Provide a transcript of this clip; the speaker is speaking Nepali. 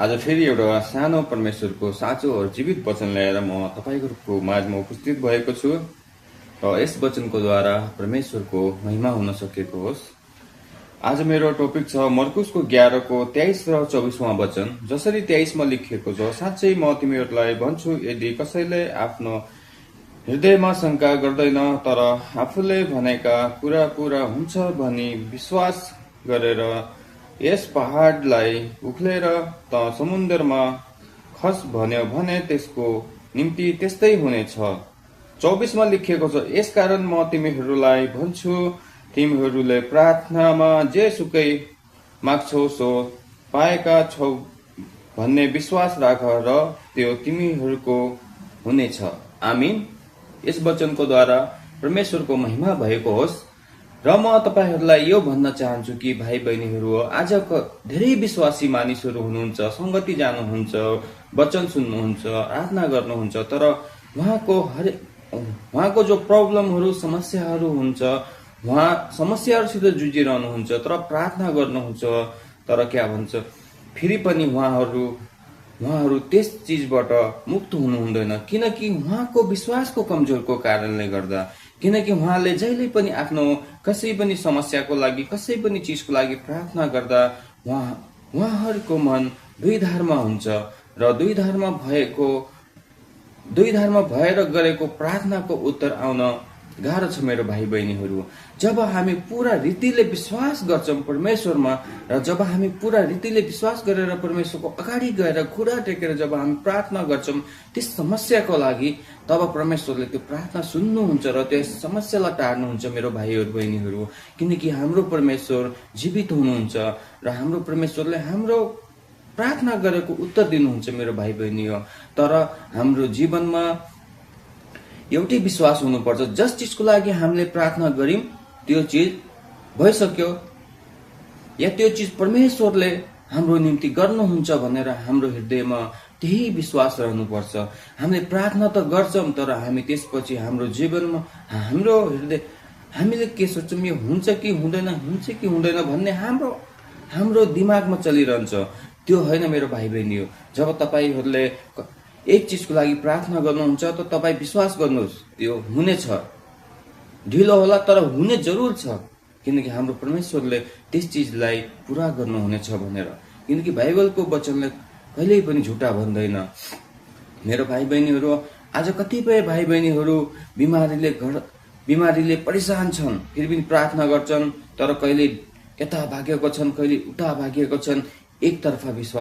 आज फेरि एउटा सानो परमेश्वरको साँचो और जीवित वचन ल्याएर म तपाईँहरूको माझमा उपस्थित भएको छु र यस वचनको द्वारा परमेश्वरको महिमा हुन सकेको होस्। आज मेरो टपिक छ मर्कुसको 11 को 23 र 24वां वचन। जसरी 23 मा लेखिएको छ, साँच्चै म तिमीहरूलाई भन्छु, यदि कसैले आफ्नो हृदयमा शंका गर्दैन तर आफूले भनेका कुरा पूरा हुन्छ भनी विश्वास गरेर यस पहाडलाई उक्लेर त समुद्रमा खस भन्यो भने त्यसको निम्ति त्यस्तै हुनेछ। 24 मा लेखिएको छ, यसकारण म तिमीहरूलाई भन्छु, तिमीहरूले प्रार्थनामा जे सुकै माग्छौ सो पाएका छौ भन्ने विश्वास राख र त्यो तिमीहरूको हुनेछ। आमीन। यस वचनको द्वारा परमेश्वरको महिमा भएको होस्। र म तपाईहरूलाई यो भन्न चाहन्छु कि भाइ बहिनीहरू, आजको धेरै विश्वासी मानिसहरू हुनुहुन्छ, संगति जानुहुन्छ, वचन सुन्नुहुन्छ, प्रार्थना गर्नुहुन्छ, तर उहाँको जो प्रब्लमहरू समस्याहरू हुन्छ, उहाँ समस्याहरूसित जुझिरहनुहुन्छ, तर प्रार्थना गर्नुहुन्छ, तर क्या भन्छ फेरि पनि उहाँहरू त्यस चीजबाट मुक्त हुनु हुँदैन, किनकि उहाँको विश्वासको कमजोरको कारणले गर्दा। किनकि उहाँले जहिले पनि आफ्नो कसै पनि समस्याको लागि, कसै पनि चीजको लागि प्रार्थना गर्दा उहाँहरूको मन दुई धारमा हुन्छ र दुई धारमा भएर गरेको प्रार्थनाको उत्तर आउन गाह्रो छ। मेरो भाइ बहिनीहरू, जब हामी पूरा रीतिले विश्वास गर्छौं परमेश्वरमा, र जब हामी पूरा रीतिले विश्वास गरेर परमेश्वरको अगाडि गएर खुट्टा टेकेर जब हामी प्रार्थना गर्छौं त्यस समस्याको लागि, तब परमेश्वरले त्यो प्रार्थना सुन्नुहुन्छ र त्यस समस्यालाई टार्नुहुन्छ। मेरो भाइहरू बहिनीहरू, किनकि हाम्रो परमेश्वर जीवित हुनुहुन्छ र हाम्रो परमेश्वरले हाम्रो प्रार्थना गरेको उत्तर दिनुहुन्छ। मेरो भाइ बहिनी हो, तर हाम्रो जीवनमा एउटै विश्वास हुनुपर्छ, जस चिजको लागि हामीले प्रार्थना गर्यौं त्यो चिज भइसक्यो या त्यो चिज परमेश्वरले हाम्रो निम्ति गर्नुहुन्छ भनेर हाम्रो हृदयमा त्यही विश्वास रहनुपर्छ। हामीले प्रार्थना त गर्छौं, तर हामी त्यसपछि हाम्रो जीवनमा हामीले के सोच्छौं, यो हुन्छ कि हुँदैन भन्ने हाम्रो दिमागमा चलिरहन्छ। त्यो होइन मेरो भाइ बहिनी हो। जब तपाईहरूले एक चिजको लागि प्रार्थना गर्नुहुन्छ त तपाईँ विश्वास गर्नुहोस्, त्यो हुनेछ। ढिलो होला तर हुने जरुर छ, किनकि हाम्रो परमेश्वरले त्यस चिजलाई पूरा गर्नुहुनेछ भनेर। किनकि बाइबलको वचनले कहिल्यै पनि झुटा भन्दैन। मेरो भाइ बहिनीहरू, आज कतिपय भाइ बहिनीहरू बिमारीले परेशान छन्, फेरि पनि प्रार्थना गर्छन्, तर कहिले यता भागेको छन्, कहिले उता भागेको छन्। एकतर्फा विश्वास